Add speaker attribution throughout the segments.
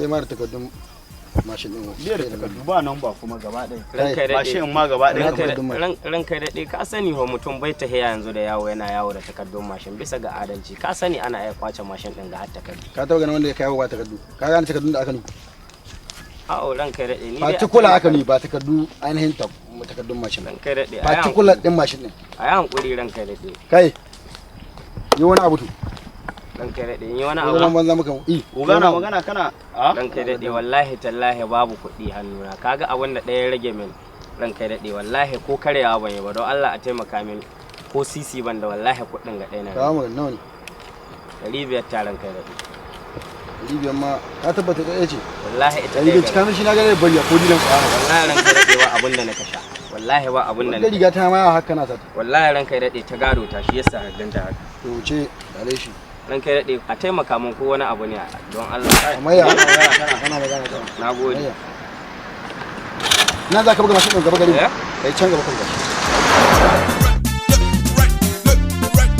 Speaker 1: ma da takardun mashin din.
Speaker 2: Biyar da takardu, ba nan ba kuma gaba ɗaya.
Speaker 3: Ranka ya daɗe.
Speaker 2: Mashin ma gaba ɗaya.
Speaker 3: Ranka
Speaker 1: Takardun mashin.
Speaker 3: Ranka ya daɗe, ka sani wa mutum bai tahiya yanzu da yawo, yana yawo da takardun mashin. Bisa ga adalci, ka sani ana iya kwace mashin ɗin ga har takardu.
Speaker 1: Ka taɓa ganin wanda ya kai ba takardu? Ka gane takardun da aka nuni?
Speaker 3: A'o, ranka ya daɗe, ni dai a
Speaker 1: Particular aka
Speaker 3: taimaka.
Speaker 1: nuni, ba takardu ainihin takardun mashin ba.
Speaker 3: Ranka ya daɗe, a yi
Speaker 1: Particular
Speaker 3: hankuri.
Speaker 1: din mashin din.
Speaker 3: A yi hankuri, ranka ya daɗe.
Speaker 1: Kai, yi wani abu to.
Speaker 3: Ranka ya daɗe, yi wani
Speaker 1: Ko zaman
Speaker 3: abu.
Speaker 1: banza muka yi.
Speaker 2: Uga na magana kana a?
Speaker 3: Ranka ya daɗe, wallahi tallahi babu kuɗi hannuna. Kaga abin da ɗaya ya rage min, ranka ya daɗe, wallahi ko karyawa ban yi ba. Don Allah a taimaka min, ko sisi ban da, wallahi kuɗin ga ɗaya na.
Speaker 1: Kawo mu, nawa ne?
Speaker 3: 500 ta, ranka ya daɗe.
Speaker 1: 500 ma ka tabbata ɗaya ce?
Speaker 3: Wallahi ita
Speaker 1: ɗari
Speaker 3: ɗaya
Speaker 1: biyar
Speaker 3: gare.
Speaker 1: Cika min shi, na gane bari ko dilan ƙwaya.
Speaker 3: Wallahi ranka ya daɗe, ba abin da na kasha, wallahi ba abin da
Speaker 1: wanda
Speaker 3: na.
Speaker 1: Riga ta ma haka na ta.
Speaker 3: Wallahi ranka ya daɗe, ta gado ta, shi yasa ka ganta haka.
Speaker 1: To wuce dale shi.
Speaker 3: Ranka ya daɗe, a taimaka min ko wani abu ne, don Allah.
Speaker 1: Amma ya ana magana kana.
Speaker 3: Na gode.
Speaker 1: Ayya. Na za ka buga mashin ɗin gaba gari.
Speaker 3: Eh?
Speaker 1: Kai can gaba kan gashi.
Speaker 4: Right, look, right, look,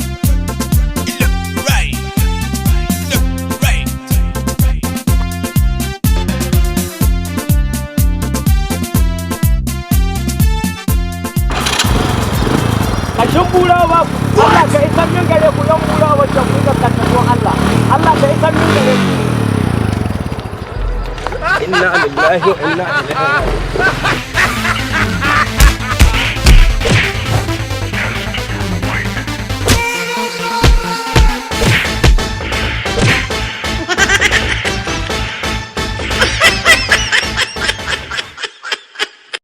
Speaker 4: right, look, right.
Speaker 5: Kashin burawa, Allah ka isar min gare ku, yan burawa can ku ga don Allah. Allah ka isar min gare ku.
Speaker 3: Inna lillahi wa inna ilaihi.